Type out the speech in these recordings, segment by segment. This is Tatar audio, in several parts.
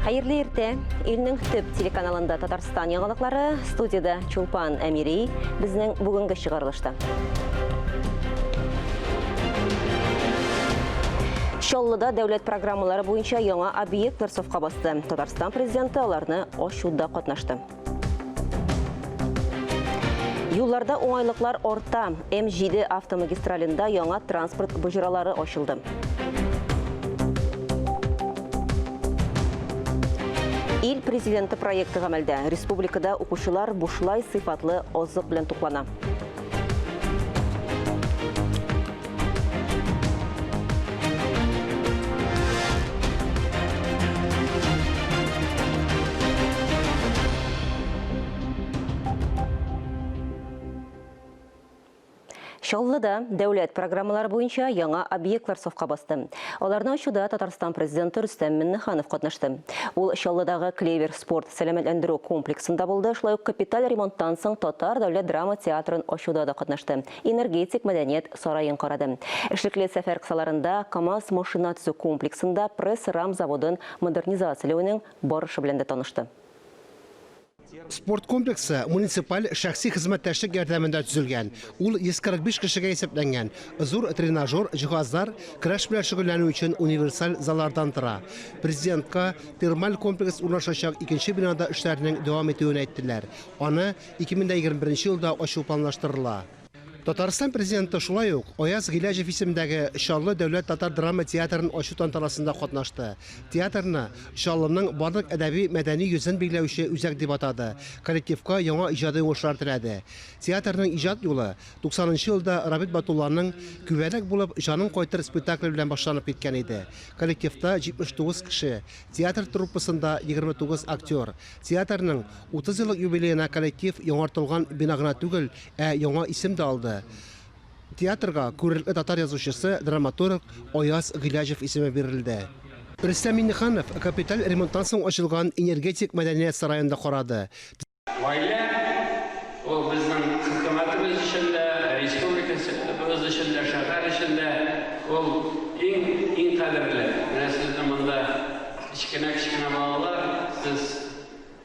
Хәерле иртә. Илнең төп телеканалында Татарстан яңалыклары, студиядә Чулпан Әмири, безнең бүгенге чыгарылышта. Чаллыда дәүләт программалары буенча яңа объектлар сафка басты. Татарстан президенты аларны ачуда катнашты. Юлларда уңайлыклар арта. М7 автомагистралендә яңа транспорт боҗралары ачылды. Ил президенты проекты гамәлдә. Республикада укучылар бушлай сыйфатлы азык белән туклана. Чаллыда дәүләт программалары буенча яңа объектлар сафка басты. Аларны ачуда Татарстан президенты Рөстәм Миңнеханов катнашты. Ул Чаллыдагы Клевер спорт сәламәтләндерү комплексында булды, шулай ук капиталь ремонттан соң Татар дәүләт драма театрын ачуда да катнашты. Энергетик мәдәният сараен карады. Эшлекле сәфәр кысаларында КАМАЗ машина төзү комплексында пресс-рам заводын модернизацияләүнең барышы белән дә танышты. Спорт комплексы муниципаль шәхси хезмәттәшлек ярдәмендә төзелгән. Ул 145 кешегә исәпләнгән. Зур тренажер, җиһазлар, көрәш белән шөгыльләнү өчен универсаль заллардан тора. Президентка термаль комплекс урнашачак икенче бинада эшләрнең дәвам итүен әйттеләр. Аны 2021 елда ачу планлаштырыла. Татарстан Президенты шулай ук Аяз Гыйләҗев исемендәге Чаллы дәүләт татар драма театрын ачу тантанасында катнашты. Театрны Чаллының барлык әдәби-мәдәни йөзен билгеләүче үзәк дип атады, коллективка яңа иҗади уңышлар теләде. Театрның иҗат юлы 90 нчы елда Рабит Батулланың Күбәләк булып җаның кайтыр спектакле белән башланып киткән иде. Коллективта 79 кеше, театр труппасында 29 актер. Театрның 30 еллык юбилеена коллектив яңартылган бина гына түгел, ә яңа исем дә алды. Театрга күренекле татар язучысы, драматург Аяз Гыйләҗев исеме бирелде. Рөстәм Миңнеханов капиталь ремонттан соң ачылган Энергетик мәдәният сараен да карады. Гаилә, ул безнең хөкүмәтебез өчен дә, республикабыз өчен дә, шәһәр өчен дә ул иң, иң кадерле. Менә сезне монда кечкенә-кечкенә балалар, сез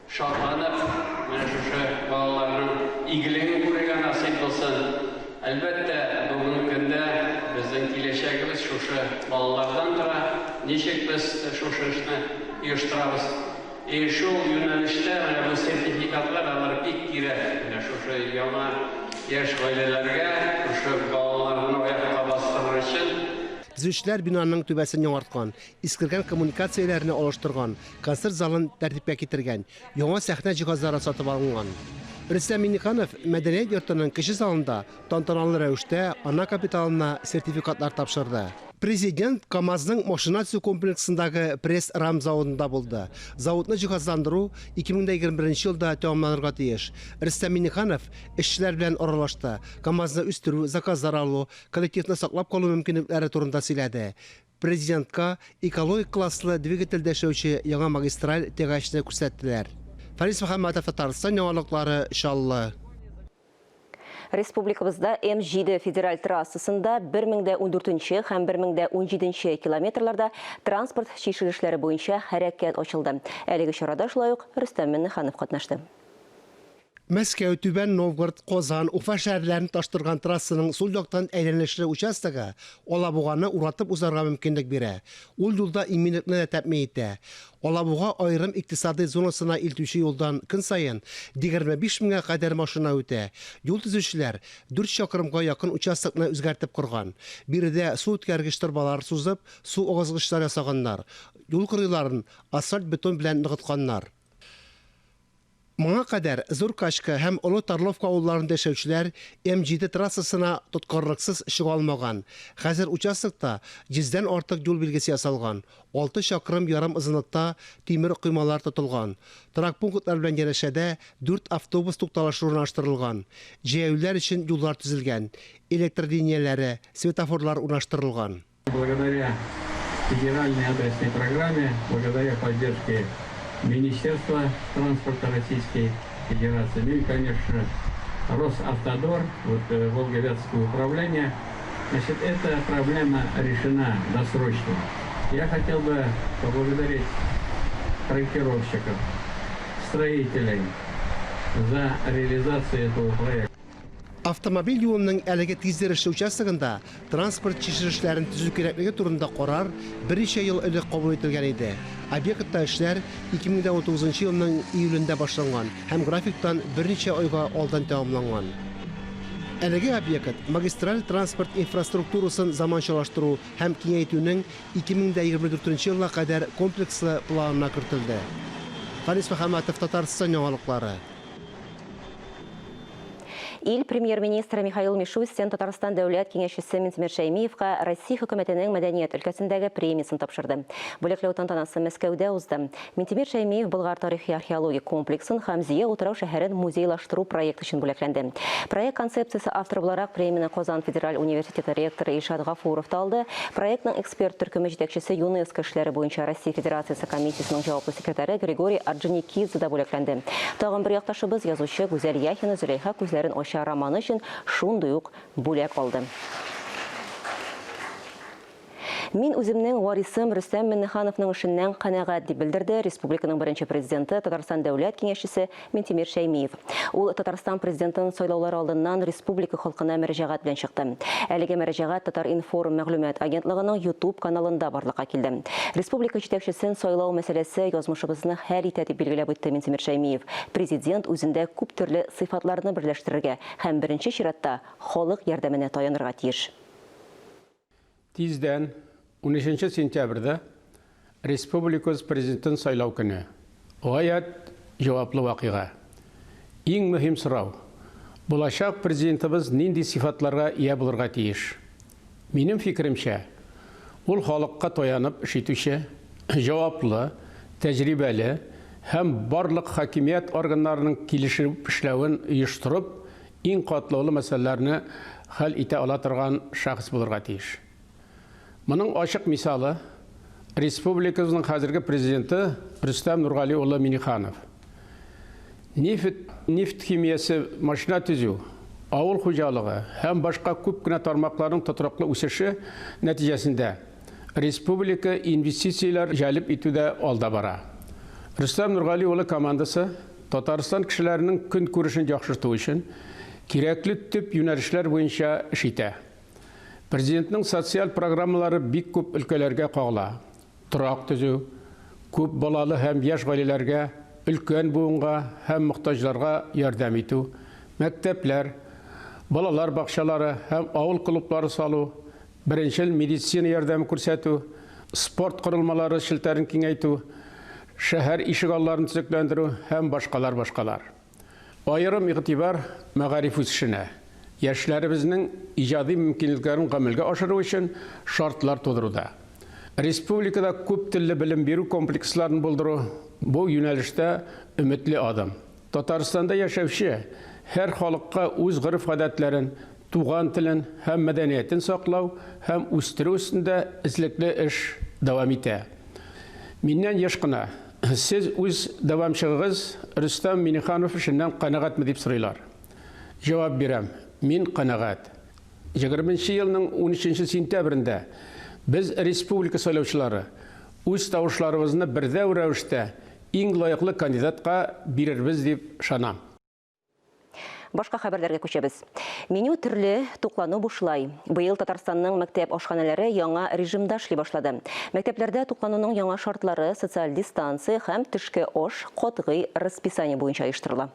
шатланып, менә шушы балаларның игелеген күрергә насыйп булсын. Әлбәттә, бүгенге көндә безнең киләчәгебез шушы балалардан тора. Ничек без шушы эшне оештырабыз? И шул юнәлештә менә бу сертификатлар, алар бик кирәк. Менә шушы яңа яшь гаиләләргә, шушы балаларны аякка бастырыр өчен. Төзүчеләр бинаның түбәсен яңарткан, искергән коммуникацияләрне алыштырган, концерт залын тәртипкә китергән, яңа сәхнә җиһазлары сатып алынган. Рөстәм Миңнеханов Мәдәният йортының кече залында тантаналы рәвештә ана капиталына сертификатлар тапшырды. Президент КАМАЗның машина төзү комплексындагы пресс-рам заводында булды. Заводны җиһазландыру 2021 елда тәмамланырга тиеш. Рөстәм Миңнеханов эшчеләр белән аралашты, КАМАЗны үстерү, заказлар алу, коллективны саклап калу мөмкинлекләре турында сөйләде. Президентка экологик класслы двигательдә эшләүче яңа магистраль тягачны күрсәттеләр. Фарис Мөхәммәтов, Татарстан яңалыклары, Чаллы. Республикабызда М7 федераль трассасында 1014 һәм 1017 километрларда транспорт чишелешләре буенча хәрәкәт ачылды. Әлеге чарада шулай ук Рөстәм Миңнеханов катнашты. Мәскәү, Түбән Новгород, Казан, Уфа шәһәрләрен тоташтырган трассаның сул яктан әйләнешле участогы Алабуганы уратып узарга мөмкинлек бирә. Ул юлда иминлекне дә тәэмин итә. Алабуга аерым икътисадый зонасына илтүче юлдан көн саен 25 меңгә кадәр машина үтә. Юл төзүчеләр дүрт чакрымга якын участокны үзгәртеп корган. Биредә су үткәргеч торбалар сузып, су агызгычлар ясаганнар, юл кырыйларын асфальт-бетон белән ныгытканнар. Моңа кадәр Зур Качка һәм Олы Тарловка авылларында яшәүчеләр М7 трассасына тоткарлыксыз чыга алмаган. Хәзер участокта йөздән артык юл билгесе ясалган, алты чакрым ярым озынлыкта тимер коймалар тотылган. Торак пунктлар белән янәшәдә дүрт автобус тукталышы урнаштырылган, җәяүлеләр өчен юллар төзелгән, электр линияләре, светофорлар урнаштырылган. Благодаря федеральной адресной программе, благодаря поддержке Министерства транспорта Российской Федерации, ну и, конечно, Росавтодор, вот Волго-Вятское управление, значит, эта проблема решена досрочно. Я хотел бы поблагодарить проектировщиков, строителей за реализацию этого проекта. Автомобиль юлының әлеге тиздерешле участогында транспорт чишелешләрен төзү кирәклеге турында карар берничә ел элек кабул ителгән иде. Объектта эшләр 2019 елның июлендә башланган һәм графиктан берничә айга алдан тәмамланган. Әлеге объект магистраль транспорт инфраструктурасын заманчалаштыру һәм киңәйтүнең 2024 елга кадәр комплекслы планына кертелде. Фарис Мөхәммәтов, Татарстан яңалыклары. Ил премьер-министры Михаил Мишустин Татарстан дәүләт киңәшчесе Минтимер Шәймиевка Россия хөкүмәтенең мәдәният өлкәсендәге премиясен тапшырды. Бүләкләү тантанасы Мәскәүдә узды. Минтимер Шәймиев Болгар тарихи археологик комплексын һәм Зөя утрау шәһәрен музейлаштыру проекты өчен бүләкләнде. Проект концепциясе авторы буларак премияне Казан федераль университеты ректоры Илшат Гафуров та алды. Проектның эксперт төркеме җитәкчесе ЮНЕСКО эшләре буенча Россия Федерациясе комиссиясенең җаваплы секретаре Григорий Орджоникидзе да бүләкләнде. Тагын бер якташыбыз язучы Гүзәл Яхина Зөләйха күзләрен ача романы өчен шундый ук бүләк алды. Мин үземнең варисым Рөстәм Миңнехановның эшеннән канәгать, дип белдерде республиканың беренче президенты, Татарстан дәүләт киңәшчесе Минтимер Шәймиев. Ул Татарстан президентын сайлаулар алдыннан республика халкына мөрәҗәгать белән чыкты. Әлеге мөрәҗәгать Татар-информ мәгълүмат агентлыгының YouTube каналында барлыкка килде. Республика җитәкчесен сайлау мәсьәләсе язмышыбызны хәл итә, дип билгеләп үтте Минтимер Шәймиев. Президент үзендә күп төрле сыйфатларны берләштерергә һәм беренче чиратта халык ярдәменә таянырга тиеш. Тиздән 13 сентябрьдә республикабыз президентын сайлау көне. Гаять җаваплы вакыйга. Иң мөһим сорау: булачак президентыбыз нинди сыйфатларга ия булырга тиеш? Минем фикеремчә, ул халыкка таянып эш итүче, җаваплы, тәҗрибәле һәм барлык хакимият органнарының килешеп эшләвен оештырып, иң катлаулы мәсьәләләрне хәл итә ала торган шәхес булырга тиеш. Моның ачык мисалы республикабызның хәзерге президенты Рөстәм Нургали улы Минниханов. Нефть, нефть химиясе, машина төзү, авыл хуҗалыгы һәм башка күп кенә тармакларның тотрыклы үсеше нәтиҗәсендә республика инвестицияләр җәлеп итүдә алда бара. Рөстәм Нургали улы командасы Татарстан кешеләренең көнкүрешен яхшырту өчен кирәкле төп юнәлешләр буенча эш итә. Президентның социаль программалары бик күп өлкәләргә кагыла. Торак төзү, күп балалы һәм яшь гаиләләргә, өлкән буынга һәм мохтаҗларга ярдәм итү, мәктәпләр, балалар бакчалары һәм авыл клублары салу, беренчел медицина ярдәме күрсәтү, спорт корылмалары челтәрен киңәйтү, шәһәр ишегалларын төзекләндерү һәм башкалар башкалар. Аерым игътибар мәгариф үсешенә, яшьләребезнең иҗади мөмкинлекләрен гамәлгә ашыру өчен шартлар тудыруда. Республикада күп телле белем бирү комплексларын булдыру бу юнәлештә өметле адым. Татарстанда яшәүче һәр халыкка үз гореф-гадәтләрен, туган телен һәм мәдәниятен саклау һәм үстерү өстендә эзлекле эш дәвам итә. Миннән еш кына: "Сез үз дәвамчыгыгыз Рөстәм Миннеханов эшеннән канәгатьме?" дип сорыйлар. Җавап бирәм: мин канәгать. 20 елның 13 сентябрендә без, республика сайлаучылары, үз тавышларыбызны бердәм рәвештә иң лаеклы кандидатка бирербез дип ышанам. Башка хәбәрләргә күчәбез. Меню төрле, туклану бушлай. Быел Татарстанның мәктәп ашханәләре яңа режимда эшли башлады. Мәктәпләрдә туклануның яңа шартлары социаль дистанция һәм төшке аш катгый расписание буенча оештырыла.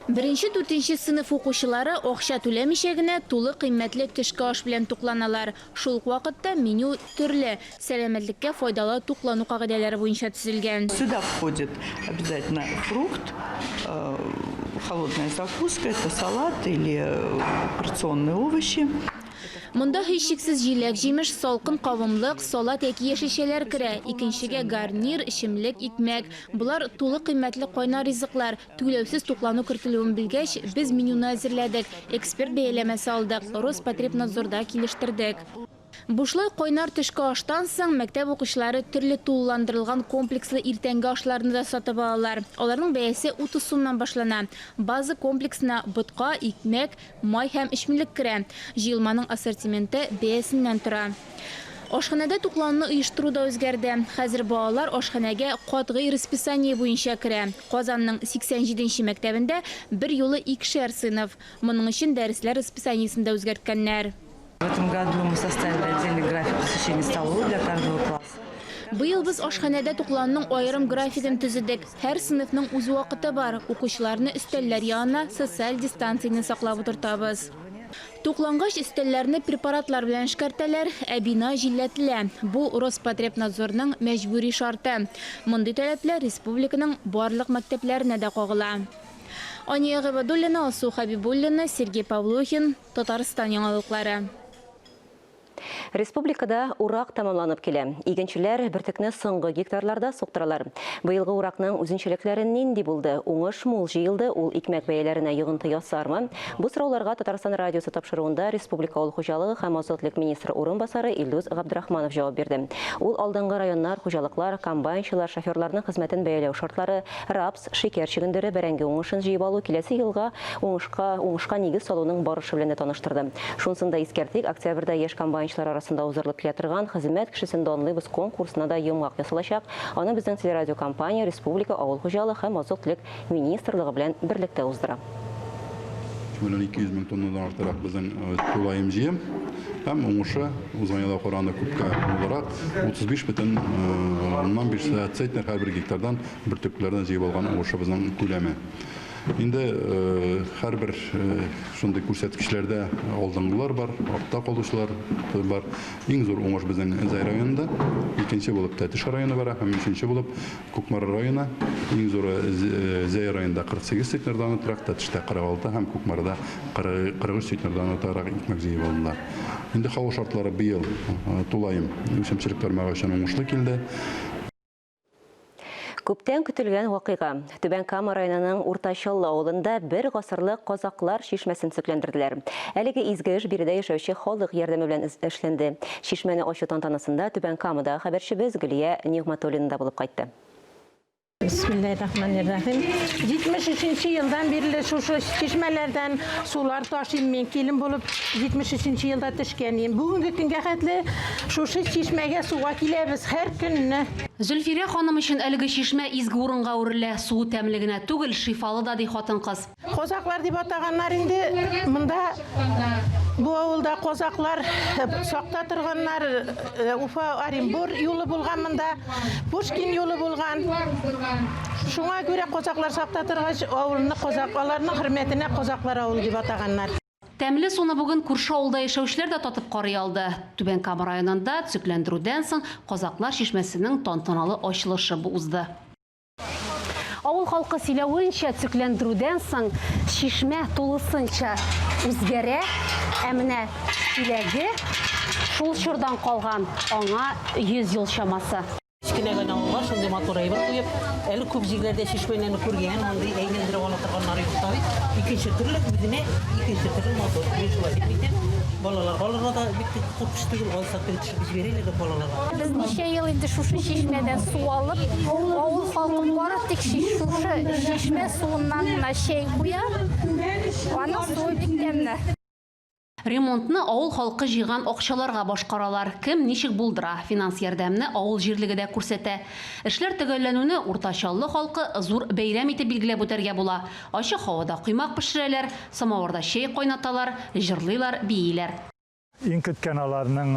Беренче, дүртенче сыйныф укучылары акча түләмичә генә тулы кыйммәтле төшке аш белән тукланалар. Шул ук вакытта меню төрле, сәламәтлеккә файдалы туклану кагыйдәләре буенча төзелгән. Сюда входит обязательно фрукт, холодная закуска, это салат или порционные овощи. Монда һичшиксез җиләк-җимеш, салкын кабымлык, салат яки яшелчәләр керә. Икенчегә гарнир, эчемлек, икмәк. Болар тулы кыйммәтле кайнар ризыклар. Түләүсез туклану кертелүен белгәч, без менюны әзерләдек. Эксперт бәяләмәсе алдык. Роспотребнадзорда килештердек. Бушлай кайнар төшке аштан соң мәктәп укучылары төрле тулыландырылган комплекслы иртәнге ашларны да сатып алалар. Аларның бәясе 30 сумнан башлана. База комплексына ботка, икмәк, май һәм эчемлек керә. Җыелманың ассортименты бәясеннән тора. Ашханәдә туклануны оештыру да үзгәрде. Хәзер балалар ашханәгә катгый расписание буенча керә. Казанның 87 нче мәктәбендә берьюлы икешәр сыйныф. Моның өчен дәресләр расписаниесен дә үзгәрткәннәр. В этом году мы составили отдельный график посещения столовой для каждого класса. Быел без ашханәдә туклануның аерым графигын төзедек. Һәр сыйныфның үз вакыты бар. Укучыларны өстәлләр янына социаль дистанцияне саклап утыртабыз. Туклангач, өстәлләрне препаратлар белән эшкәртәләр, ә бина җилләтелә. Бу Роспотребнадзорның мәҗбүри шарты. Мондый таләпләр республиканың барлык мәктәпләренә дә кагыла. Ания Гыйбадуллина, Алсу Хәбибуллина, Сергей Павлухин, Татарстан яңалыклары. Республикада урак тәмамланып килә. Игенчеләр бөртекне соңгы гектарларда суктыралар. Быелгы уракның үзенчәлекләре нинди булды? Уңыш мул җыелды, ул икмәк бәяләренә йогынты ясармы? Бу сорауларга Татарстан радиосы тапшыруында республика авыл хуҗалыгы һәм азык-төлек министры урынбасары Илдус Габдрахманов җавап бирде. Ул алдынгы районнар, хуҗалыклар, комбайнчылар, шоферларның хезмәтен бәяләү шартлары, рапс, шикәр чөгендере, бәрәңге уңышын җыеп алу, киләсе елга уңышка уңышка нигез салуның барышы белән дә таныштырды. Шунысын да искәртик, октябрьдә яшь комбайнчылар арасында уздырылып килә торган Хезмәт кешесен данлыйбыз конкурсына да йомгак ясалачак. Аны безнең телерадиокомпания республика Авыл хуҗалыгы һәм азык-төлек министрлыгы белән берлектә уздыра. 3 миллион 200 мең тоннадан артыграк безнең тулаем җыем һәм уңышы узган елга караганда күпкә мулрак, 35,5 центнер һәрбер гектардан Бөртекләрдән җыеп алган уңышыбызның күләме. Инде һәрбер шундый күрсәткечләрдә алдынгылар бар, артта калучылар бар. Иң зур уңыш безнең Зәй районында, икенче булып Тәтеш районы бара һәм өченче булып Кукмара районы. Иң зуры Зәй районында 48 центнердан артыграк, Тәтештә 46 һәм Кукмарада 43 центнердан артыграк икмәк җыеп алдылар. Инде һава шартлары быел тулаем үсемчелек тармагы өчен уңышлы килде. Күптән көтелгән вакыйга. Түбән Кама районының Урта Чаллы авылында бер гасырлык Казаклар чишмәсен төзекләндерделәр. Әлеге изге эш биредә яшәүче халык ярдәме белән эшләнде. Чишмәне ачу тантанасында Түбән Камадагы хәбәрчебез Гөлия Нигъмәтуллина да булып кайтты. Бисмиллаһир-рахманир-рахим. 73 елдан бирле шушы чишмәләрдән сулар ташыйм мин. Килен булып 73 елда төшкән идем. Бүгенге көнгә хәтле шушы чишмәгә суга киләбез һәр көнне. Зөлфирә ханым өчен әлеге чишмә изге урынга әверелә. Суы тәмле генә түгел, шифалы да, ди хатын-кыз. Казаклар дип атаганнар инде монда, бу авылда казаклар сакта торганнар. Уфа, Оренбур юлы булган монда, Пушкин юлы булган. Шуңа күрә казаклар сакта торгач, авылны казак, аларның хөрмәтенә Казаклар авылы дип атаганнар. Тәмле суны бүген күрше авылда яшәүчеләр дә татып карый алды. Түбән Кама районында төзекләндерүдән соң Казаклар чишмәсенең тантаналы ачылышы узды. Авыл халкы сөйләвенчә, төзекләндерүдән соң чишмә тулысынча үзгәрә, ә менә чиләге шул чордан калган, аңа 100 ел чамасы. Кечкенә генә авылга шундый матур әйбер куеп, әле күп җирләрдә чишмәләрне күргән, мондый әйләндереп ала торганнары юк та бит. Икенче төрле, үзенә икенче төрле матур. Мин шулай дип әйтәм. Балаларга алырга да бик тә куркыныч түгел, алса теге төшереп җибәрәләр дә балаларга. Без ничә ел инде шушы чишмәдән су алып, авыл халкы бары тик шушы чишмә суыннан гына чәй куя. Аның суы бик тәмле. Ремонтны авыл халкы җыйган акчаларга башкаралар. Кем ничек булдыра. Финанс ярдәмне авыл җирлеге дә күрсәтә. Эшләр төгәлләнүне Урта Чаллы халкы зур бәйрәм итеп билгеләп үтәргә була. Ачык һавада коймак пешерәләр, самавырда чәй кайнаталар, җырлыйлар, бииләр. Иң көткән аларның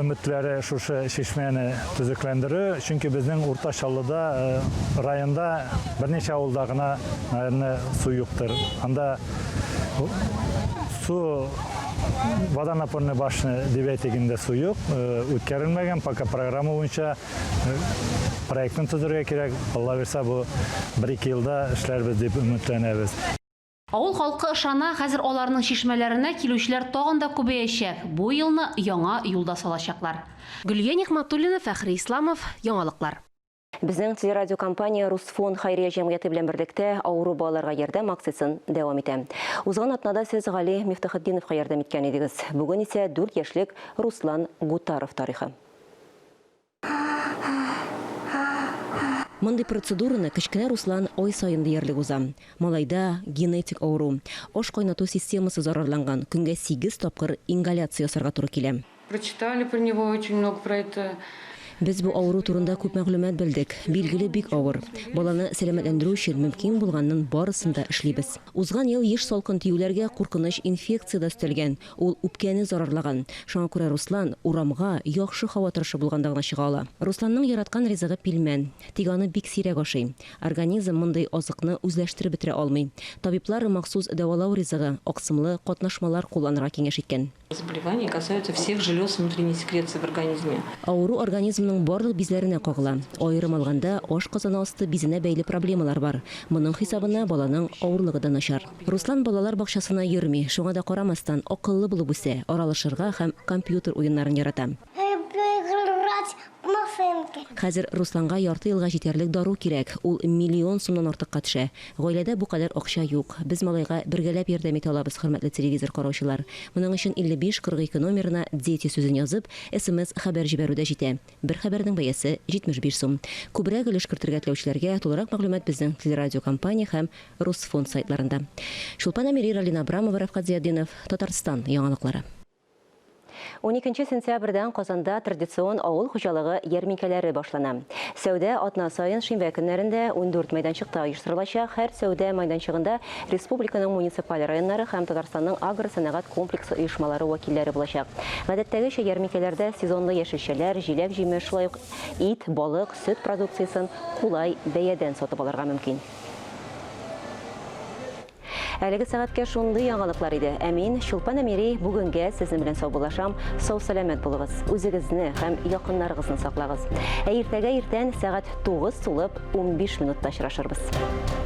өметләре шушы чишмәне төзекләндерү, чөнки безнең Урта Чаллыда районда берничә авылда гына, наверное, су юктыр. Анда су водонапорный башня дип әйтик инде су юк, үткәрелмәгән, пока программа буенча проектын төзергә кирәк. Алла бирсә, бу бер-ике елда эшләрбез дип өметләнәбез. Авыл халкы ышана, хәзер аларның чишмәләренә килүчеләр тагын да күбәячәк, бу елны яңа юл да салачаклар. Гөлия Нигъмәтуллина, Фәхри Исламов, Яңалыклар. Безнең телерадиокомпания Русфонд хәйрия җәмгыяте белән берлектә авыру балаларга ярдәм акциясен дәвам итә. Узган атнада сез Гали Мифтахетдиновка ярдәм иткән идегез. Бүген исә дүрт яшьлек Руслан Гутаров тарихы. Мондый процедураны кечкенә Руслан ай саен диярлек уза. Малайда генетик авыру. Аш кайнату системасы зарарланган, көнгә сигез тапкыр ингаляция ясарга туры килә. Прочитали про него очень много про это. Без бу авыру турында күп мәгълүмат белдек. Билгеле, бик авыр. Баланы сәламәтләндерү өчен мөмкин булганның барысын да эшлибез. Узган ел еш салкын тиюләргә куркыныч инфекция дә өстәлгән, ул үпкәне зарарлаган. Шуңа күрә Руслан урамга яхшы һава торышы булганда гына чыга ала. Русланның яраткан ризыгы пилмән. Тик аны бик сирәк ашый. Организм мондый азыкны үзләштереп бетерә алмый. Табиблар махсус дәвалау ризыгы, аксымлы катнашмалар кулланырга киңәш иткән. Заболевания касаются всех желез внутренней секреции в организме. Авыру организмның барлык бизләренә кагыла. Аерым алганда, ашказаны асты бизенә бәйле проблемалар бар. Моның хисабына баланың авырлыгы да начар. Руслан балалар бакчасына йөрми, шуңа да карамастан, акыллы булып үсә, аралашырга һәм компьютер уеннарын ярата. Играть в машинки. Хәзер Русланга ярты елга җитәрлек дару кирәк. Ул миллион сумнан артыкка төшә. Гаиләдә бу кадәр акча юк. Без малайга бергәләп ярдәм итә алабыз, хөрмәтле телевизор караучылар. Моның өчен 55 42 номерына Дети сүзен язып, смс хәбәр җибәрү дә җитә. Бер хәбәрнең бәясе 75 сум. Күбрәк өлеш кертергә теләүчеләргә тулырак мәгълүмат безнең телерадиокомпания һәм Русфонд сайтларында. Чулпан Әмири, Ралина Абрамова, Рафкат Зиятдинов, Татарстан яңалыклары. 12 сентябрьдән Казанда традицион авыл хуҗалыгы ярминкәләре башлана. Сәүдә атна саен шимбә көннәрендә 14 мәйданчыкта оештырылачак. Һәр сәүдә мәйданчыгында республиканың муниципаль районнары һәм Татарстанның агросәнәгать комплексы оешмалары вәкилләре булачак. Гадәттәгечә ярминкәләрдә сезонлы яшелчәләр, җиләк-җимеш, шулай ук ит, балык, сөт продукциясен кулай бәядән сатып алырга мөмкин. Әлеге сәгатькә шундый яңалыклар иде. Ә мин, Чулпан Әмири, бүгенгә сезнең белән саубуллашам. Сау-сәламәт булыгыз. Үзегезне һәм якыннарыгызны саклагыз. Ә иртәгә иртән сәгать 9 тулып 15 минутта очрашырбыз.